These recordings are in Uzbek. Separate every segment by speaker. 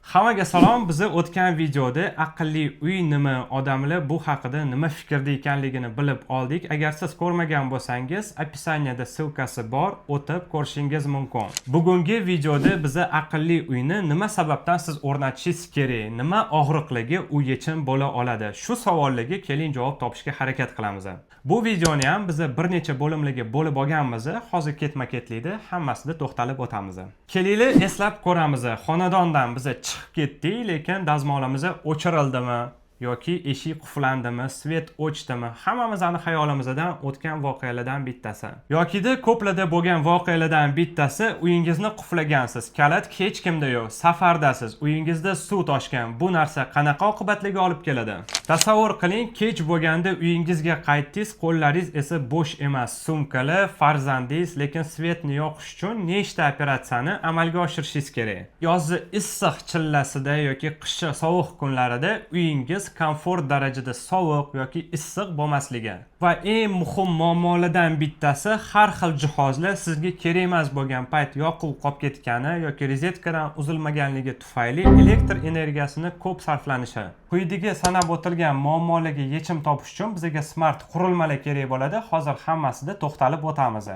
Speaker 1: Hammaga salom. Biza o'tgan videoda aqlli uy nima, odamlar bu haqida nima fikrda ekanligini bilib oldik. Agar siz ko'rmagan bo'lsangiz, описание da ссылка si bor, o'tib ko'rishingiz mumkin. Bugungi videoda biza aqlli uyni nima sababdan siz o'rnatishingiz kerak, nima og'riqligi u yechim bo'la oladi, shu savollarga keling, javob topishga harakat qilamiz. Bu videoni ham biza bir necha bo'limlarga bo'lib olganmiz. Hozir ketma-ketlikda hammasida to'xtalib o'tamiz. Kelinglar, eslab ko'ramiz. Xonadondan biza chiqib ketdik, lekin dazmolimiz o'chirildimi yoki eshik qulflandimi, свет o'chdimi? Hammamizni xayolimizdan o'tgan voqealardan bittasi yokida ko'plarda bo'lgan voqealardan bittasi: uyingizni qulflagansiz, kalit hech kimda yo'q, safardasiz, uyingizda suv toshgan. Bu narsa qanaqa oqibatlarga olib keladi? Tasavvur qiling, kech bo'lganda uyingizga qaytdingiz, qo'llaringiz esa bo'sh emas, sumkalar, farzandingiz, lekin свет ni yoqish uchun nechta operatsiyani amalga oshirishingiz kerak? Yozni issiq chillasida yoki qishi sovuq kunlarida uyingiz komfort darajada sovuq yoki issiq bo'lmasligi va eng muhim muammolardan bittasi, har xil jihozlar sizga kerak emas bo'lgan payt yoquv qolib ketgani yoki rozetkadan uzilmaganligi tufayli elektr energiyasini ko'p sarflanishi. Quyidagi sanab o'tilgan muammolarga yechim topish uchun bizga smart qurilmalar kerak bo'ladi. Hozir hammasida to'xtalib o'tamiz.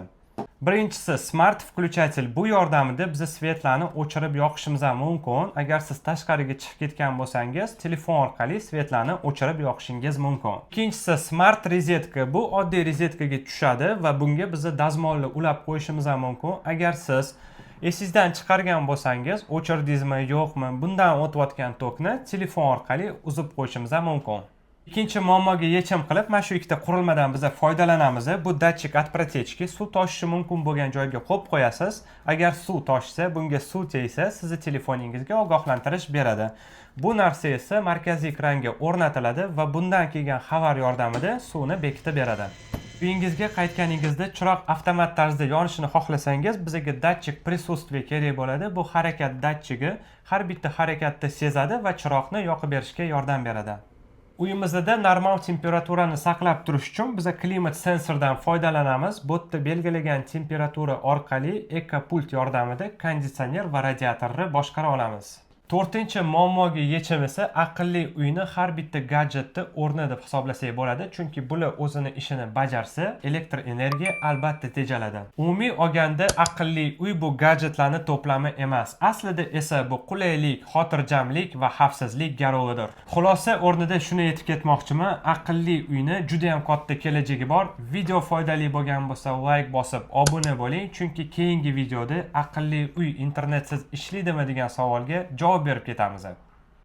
Speaker 1: Birinchisi smart включатель. Bu yordamida biz свет larni o'chirib yoqishimiz ham mumkin. Agar siz tashqariga chiqib ketgan bo'lsangiz, telefon orqali свет larni o'chirib yoqishingiz mumkin. Ikkinchisi smart rozetka. Bu oddiy rozetkaga tushadi va bunga biz dazmolni ulab qo'yishimiz ham mumkin. Agar siz esingizdan chiqargan bo'lsangiz, o'chirdingizmi, yo'qmi, bundan o'tayotgan tokni telefon orqali uzib qo'yishimiz ham mumkin. Ikkinchi muammoga yechim qilib mana shu ikkita qurilmadan biza foydalanamiz. Bu датчик от протечки. Suv toshishi mumkin bo'lgan joyga qo'yib qo'yasiz. Agar suv toshsa, bunga suv tegsa, sizni telefoningizga ogohlantirish beradi. Bu narsa esa markaziy ekranga o'rnatiladi va bundan kelgan xabar yordamida suvni bekitib beradi. Uyingizga qaytganingizda chiroq avtomat tarzda yonishini xohlasangiz, bizga датчик присутствия kerak bo'ladi. Bu harakat datchigi har bitta harakatni sezadi va chiroqni yoqib berishga yordam beradi. Uyimizda normal temperaturani saqlab turish uchun biza klimat sensordan foydalanamiz. Bu yerda belgilagan temperatura orqali ekopult yordamida konditsioner va radiatorni boshqara olamiz. To'rtinchi muammoga yechim esa aqlli uyni har bitta gadjetni o'rni deb hisoblasak bo'ladi, chunki bular o'zini ishini bajarsa, elektr energiya albatta tejaladi. Umumiy olganda, aqlli uy bu gadjetlarni to'plami emas, aslida esa bu qulaylik, xotirjamlik va xavfsizlik garovidir. Xulosa o'rnida shuni aytib ketmoqchiman, aqlli uyni juda ham katta kelajagi bor. Video foydali bo'lgan bo'lsa, layk bosib obuna bo'ling, chunki keyingi videoda aqlli uy internetsiz ishlaydimi degan savolga javob berib ketamiz.